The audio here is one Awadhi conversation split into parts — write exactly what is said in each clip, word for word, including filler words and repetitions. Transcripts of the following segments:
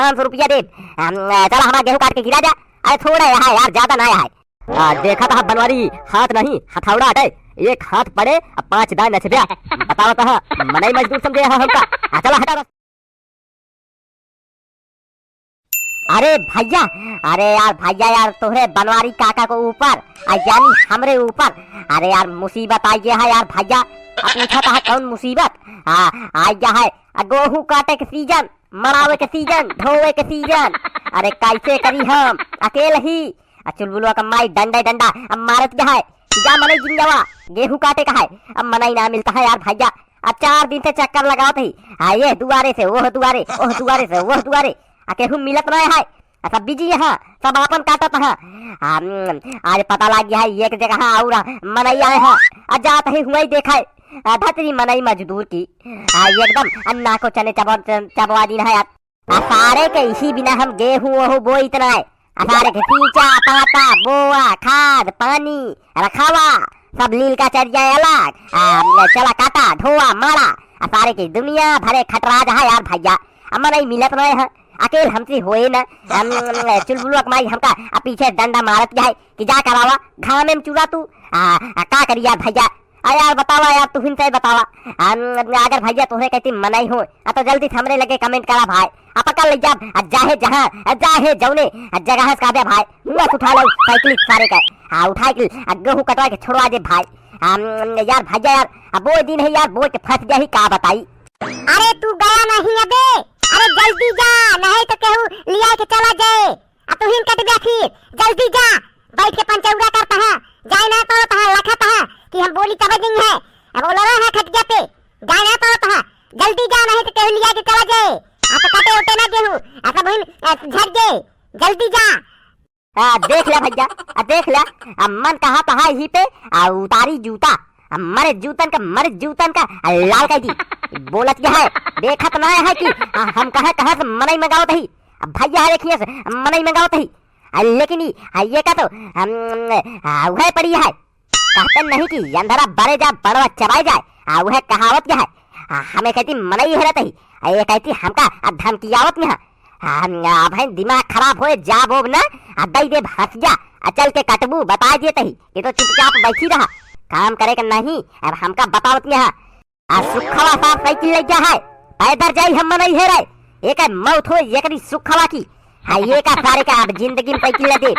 पाँच सौ रुपया देब। हम, चला हमार गेहूँ काट के गिरा जा। अरे थोड़ा यहाँ यार, ज्यादा ना है। आ, देखा था बनवारी, हाथ नहीं, हथौड़ा हटे। एक हाथ पड़े, अब पाँच दाएँ नचबे। बतावा तो हाँ, मनई मजदूर समझे है हमका। आ, चला हटा बस। अरे भैया, अरे यार भैया यार, तोहरे बनवारी काका के ऊपर, आ यानी हमरे ऊपर, अरे यार मुसीबत आई गया है यार भैया। अब पूछा था कौन मुसीबत? हाँ, आई गया है। आ, गेहूं काटे के सीजन, मड़ावे के सीजन, ढोवे के सीजन। अरे कैसे करी हम अकेल ही? आ चुलबुलवा का माई डंडे डंडा अब मारत गया है कि जा मनई जिन जावा, गेहूं काटे का है। अब मनई ना मिलता है यार भैया। अब चार दिन से चक्कर लगावत ही, आ ये दुआरे से ओह दुआरे, ओह दुआरे से ओह दुआरे, आ केहू मिलत ना है। आ सब बिजी यहाँ, सब आपन काटत हैं। आ, हम्म, आज पता लग गया है एक जगह और मनई आए हैं। आ जात ही हुआ ही देखा है, आ धतरी मनई मजदूर की, आ एकदम अन्ना को चने चबा, चबवा दिन है यार। आ सारे के इसी बिना हम गेहूं ओहू बोइत नाय। आ सारे के सींचा, पाता, बोआ, खाद, पानी, रखावा, सब लील का चरिया अलग। आ, चला काटा, ढोआ, मारा। आ सारे के दुनिया भरे खटरा जा है यार भैया। आ मनई मिलत नाय है, अकेल हमसे होए ना। हम, चुलबुलवा के माई हमका आ पीछे डंडा मारत जाए कि जा करावा, घामे में चुरा तू। आ, आ का करी यार भैया, आ यार बतावा यार, तुहिन से बतावा। हम, अगर भैया तोहरे कहती मनई हो, आ तो जल्दी से हमरे लगे comment करा भाई। आ पकड़ ले जा, आ जाहे जहाँ, आ जाहे जौने, आ जगह से कहबे भाई, हुआ से उठा लो साइकिल सारे के। हाँ, उठा के, आ गेहूं कटवा के छोड़वा दे भाई। हम, यार भैया यार, अब वो दिन है यार, बोल के फंस गया ही, का बताई। अरे तू गया नहीं अबे, अरे जल्दी जा, नहीं तो केहू लिया के चला जाए। आ तुहिन कटबे फिर, जल्दी जा, बैठ के पंचौरा करता है, जाए ना तो तहाँ लखत है कि हम बोली तब दिन है। अब बोलो रहा है खटिया पे, जाए ना तो तहाँ, जल्दी जा, नहीं तो केहू लिया के चला जाए। आ तो कटे उटे ना गेहूं, आ सब बहिन, आ, झड़ जाए, जल्दी जा। आ, देख ले भैया, आ, देख ले, आ, मन कहा तो है ही पे, आ, उतारी जूता, आ, मरे जूतन का, मरे जूतन का, आ, लाल कर दी। बोलत क्या है, देखत ना है कि, आ, हम कहाँ, कहाँ से मनई मंगावत ही, अब भैया है देखिए से मनई मंगावत ही। आ, लेकिन ई, आ, ये का तो, हम, आ, वह पड़ी है। कहते नहीं कि अंधरा बरे जा, बड़वा चबाए जाए। आ, वह कहावत क्या है? आ, हमें कहती मनई हेरत ही। आ, ये कहती हमका, आ, धमकियावत में है। आ, अब है दिमाग खराब होए, जा बोब ना, आ, दई देब हंसिया, आ, चल के कटबू, बता देत ही। ये तो चुपचाप बैठी रहा, काम करे के नहीं, अब हमका बतावत में है। आ सुखवा सार साइकिल लइ गया है, पैदर जाई हम मनई हेरे, एकर मौत होई एकरी सुखवा की। हाँ, ये का सारे का अब जिंदगी में साइकिल ले दे,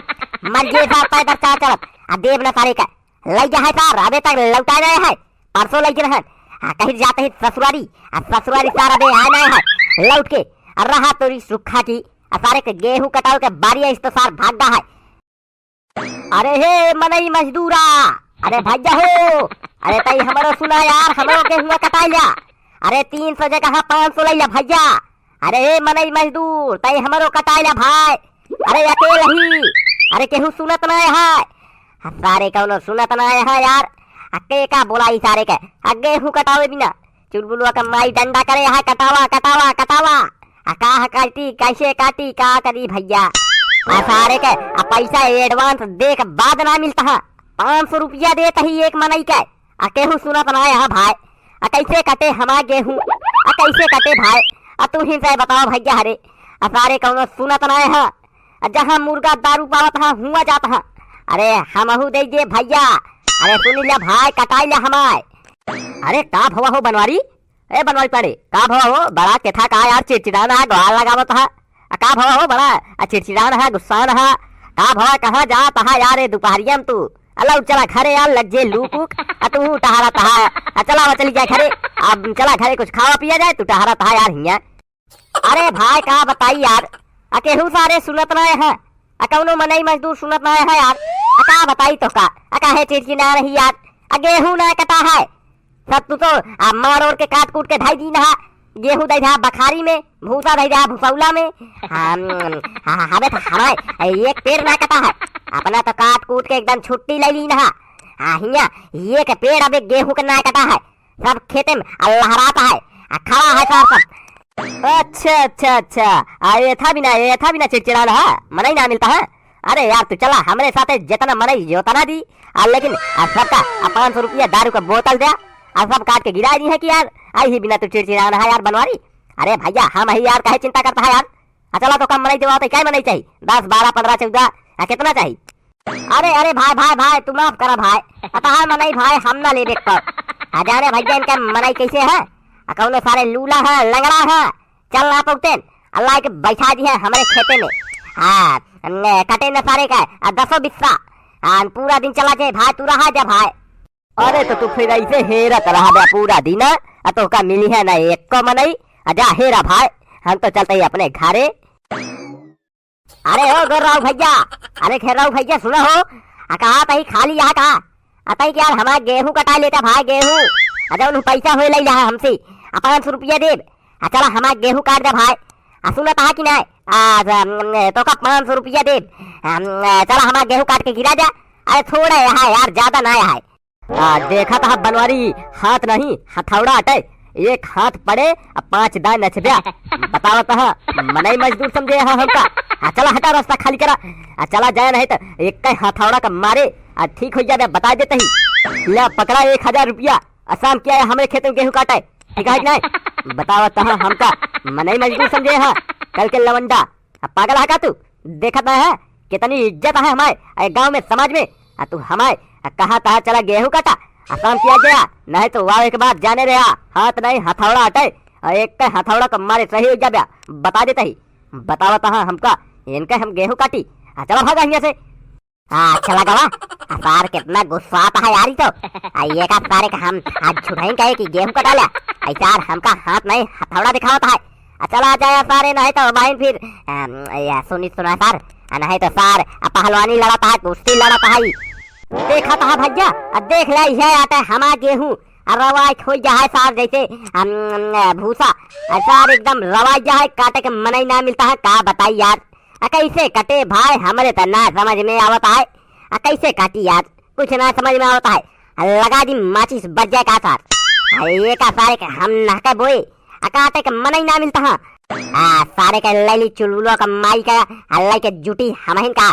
मर गए सार पैदर चाल चलत, आ देब ना सारे का। लइ गया है सार, अबे तक लौटा गए है, परसों लइ गए हैं। हाँ, कहीं जाते ही ससुरारी, आ ससुरारी सार अबे आए नहीं है, लौट के, आ रहा तोरी सुखा की, आ सारे के गेहूं कटावे के बारी आई तो सार भाग गया है। अरे हे मनई मजदूरा, अरे भैया हो, अरे तई हमरो सुना यार, हमरो गेहुआ कटाई ल्या। अरे तीन सौ जगह पाँच सौ लइला भैया। अरे हे मनई मजदूर, तई हमरो कटाई ल्या भाई। अरे अकेल ही, अरे केहू सुनत ना है। आ सारे कौनो सुनत ना है यार। आ के का बोलाई सारे के, आ गेहूं कटावे बिना। चुलबुलवा का माई डंडा करे, "हाँ, कटावा, कटावा, कटावा।" आ का ह काटी, कैसे काटी, का करी भैया? आ सारे के, आ पैसा advance दे के बाद ना मिलता है। पाँच सौ रुपया देत ही एक मनई के। आ केहू सुनत ना है भाई। आ कैसे कटे हमार गेहूं? आ कैसे कटे भाई? आ तू ही से बतावा भैया हरे। आ सारे कौनो सुनत ना है। आ जहाँ मुर्गा दारू पावत है, हुआ जात है। अरे हमहू दे दे भैया। अरे सुन ले भाई, कटाई ले हमार। अरे का भवा हो बनवारी? ए बनवारी पाड़े, का भवा हो? बड़ा केथा का यार चिड़चिड़ान हा, गोहार लगावत हा। आ का भवा हो बड़ा, आ चिड़चिड़ान हा, गुस्सान हा। का भवा, कहाँ जात हा यार ए दुपहरिया में तू? अला चला घरे यार, लग जे लूक उक। आ तू टहरत हा। आ चला, चली जा घरे। अब चला घरे कुछ खावा पिया जाए, तू टहरत हा यार हियाँ। अरे भाई का बताई यार, आ केहू सारे सुनत ना है, आ कौनो मनई मजदूर सुनत ना है यार, आ का बताई तो का, आ काहे चिड़चिड़ा रही यार, आ गेहूं ना कटा है, सब तू तो आ मार ओर के काट कूट के धई दीन हा, गेहूं धई दे हा बखारी में, भूसा धई दे हा भुसौला में, हम, हा, हमें तो हमारे एक पेड़ ना कटा है, अपना तो काट कूट के एकदम छुट्टी ले लीन हा, आ हिया एक पेड़ अबे गेहूं के ना कटा है, सब खेते में आ लहरात है, आ खड़ा है सार सब। अच्छा, अच्छा, अच्छा। आ, एथा बिना, एथा बिना चिड़चिड़ान हा, मनई ना मिलता है। अरे यार, तू चला, हमरे साथे जितना मनई, उतना दी। आ, लेकिन, आ, सबका, आ, पाँच सौ रुपया दारू का बोतल दे, आ, सब काट के गिरा दी है कि यार, आई ही बिना तू चिड़चिड़ान हा यार बनवारी। अरे भैया, हम ही यार, काहे चिंता करता है यार? आ चला, तोहका मनई देवा, तो काई मनई चाही? दस, बारह, पन्द्रह, चौदह, आ कितना चाही? अरे, अरे भाई, भाई, भाई, तू माफ करा भाई। अतहार मनई भाई, हम ना लेबे को। आ जाने भैया, इनका मनई कैसे है? आ कौनो सारे लूला है, लंगड़ा है, चल ना पौतेन। अल्लाह के बैठा दी है हमरे खेते में। हाँ, न, कटे न सारे का, आ दसो बिस्सा, आ पूरा दिन चला जाए भाई, तू रहा जा भाई। अरे तो तू फिर ऐसे हेरत रहबे पूरा दिन, आ तोहका मिली है ना एको मनई, आ जा हेरा भाई, हम तो चलते ही अपने घरे। अरे ओ गोर्राऊ भैया, अरे घेर्राऊ भैया सुना हो, आ कहा तही खाली यहाँ का, अतई के यार हमार गेहूं कटा लेता भाई गेहूं, आ जौन पैसा होए लई लिहा हमसे, आ पाँच सौ रुपया देब, आ चला हमार गेहूं काट दे भाई, आ सुना तहा कि नाय, आ, आ, तोहका पाँच सौ रुपया देब, आ, आ, चला हमार गेहूं काट के गिरा जा, अरे थोड़ा यहाँ यार, ज्यादा ना है। आ, देखत ह बनवारी, हाथ नहीं, हथौड़ा अटे। एक हाथ पड़े, आ पाँच दाएं नचब्या। बतावत ह, मनई मजदूर समझे ह हमका। आ, चला हटा, रास्ता खाली करा। आ, चला जाए नहीं त एक हथौड़ा का मारे, आ, ठीक हो जाबे, बता देते ही। ले, पकड़ा एक हजार रुपया, आ, शाम किया है हमरे खेत में गेहूं काटे। ठीक है कि नहीं? बतावत ह हमका, मनई मजदूर समझे ह, कल के लवंडा। अब पागल है का तू? देखत ना है, कितनी इज्जत है हमारे, ए, गाँव में, समाज में। आ तू हमारे, आ, कहा तहा चला गेहूं काटा, आ शाम किया गया, नहीं तो वावे के बाद जाने रहा, हाथ नहीं हथौड़ा हटे, आ एक के हथौड़ा को मारे सही हो जाब्या, बता देते ही, बतावत ह हमका, इनके हम गेहूं काटी, आ चला भागा हियां से। आ, अच्छा लगा वा? आ, सार कितना गुस्सात है यार ई तो। आ, ये का सारे का हम आज छुड़ाई कहे कि गेहूं कटा लिया। ऐसा यार हमका हाथ नहीं हथौड़ा दिखावत है। आ, चला जाए सारे, नहीं तो भाई फिर, अम, या सुनी सुना सार, आ, नहीं तो सार, आ, पहलवानी लड़त है, कुश्ती लड़त है। देखत ह भैया, आ, देख ले, ये आटे हमार गेहूं, आ, रवाई खोई जा है सार जैसे, अम, भूसा। आ, सार एकदम रवाई जा है, काटे के मनई ना मिलता है, का बताई यार। आ कैसे कटे भाई, हमरे त ना समझ में आवत है। आ कैसे काटी यार, कुछ ना समझ में आवत है। आ लगा दी माचिस बज जाए का सार। आ ये का सारे के हम नहके बोए, आ काटे के मनई ना मिलता है। आ सारे के लैली चुलबुलवा का माई का, आ लैके जुटी हमहिन का।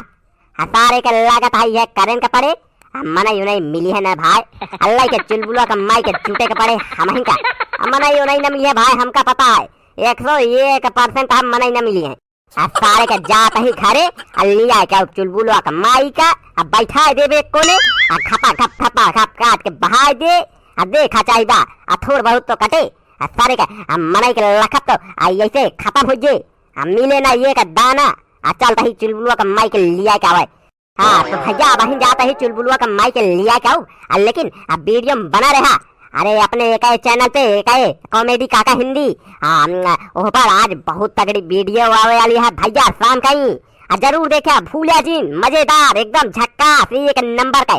आ सारे के लागत है ये करेन के पड़े, आ मनई उनई मिली है ना भाई। आ लैके चुलबुलवा का माई के जुटे के पड़े हमहिन का। आ मनई उनई ना मिली है भाई, हमका पता है। एक सौ एक परसेंट हम मनई ना मिली है। आ सारे के जात ही घरे, आ लिया के चुलबुलवा के माई का, आ बैठा देबे कोने, आ खपा खप खपा खप काट के बहाय दे, आ देखा चाहिदा, आ थोड़ बहुत तो कटे, आ सारे के, आ मनई के लखत तो, आ ऐसे खतम हो जे, आ मिले ना ये का दाना, आ चलता ही चुलबुलवा के माई के लिया के आवे। हाँ, तो भैया, अबहिन जात ही चुलबुलवा का माई के लिया के आऊ, आ, लेकिन, आ, वीडियो में बना रहा। अरे, अपने एकाए चैनल पे, एकाए कॉमेडी काका हिंदी, आ, न, ओह पर आज बहुत तगड़ी वीडियो आवे वाली है भैया, शाम का ही। आ, जरूर देखा, भूलिया जिन, मजेदार, एकदम झक्कास, एक नंबर का।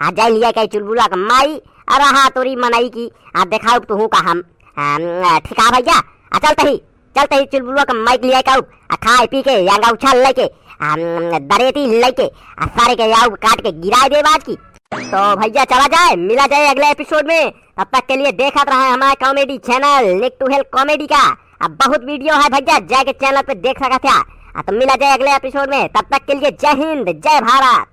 आ, जाए लिया के चुलबुलवा का माई, आ, रहा तोरी मनई की, आ, देखाऊ तुहू का हम। आ, न, ठीक है भैया, आ, चलते ही। चलते ही चुलबुलवा का माइक लिया के आऊ, आ खाए पी के, यांगा उछाल लेके, आ, दरेती लेके, आ सारे के आऊ काट के गिराए दे बाज की। तो भैया चला जाए, मिला जाए अगले एपिसोड में। तब तक के लिए देखत रहे हमारा कॉमेडी चैनल Nick to Hell Comedy का। अब बहुत वीडियो है भैया, जाके चैनल पे देख सकत है। आ तो मिला जाए अगले एपिसोड में, तब तक के लिए जय हिंद, जय भारत।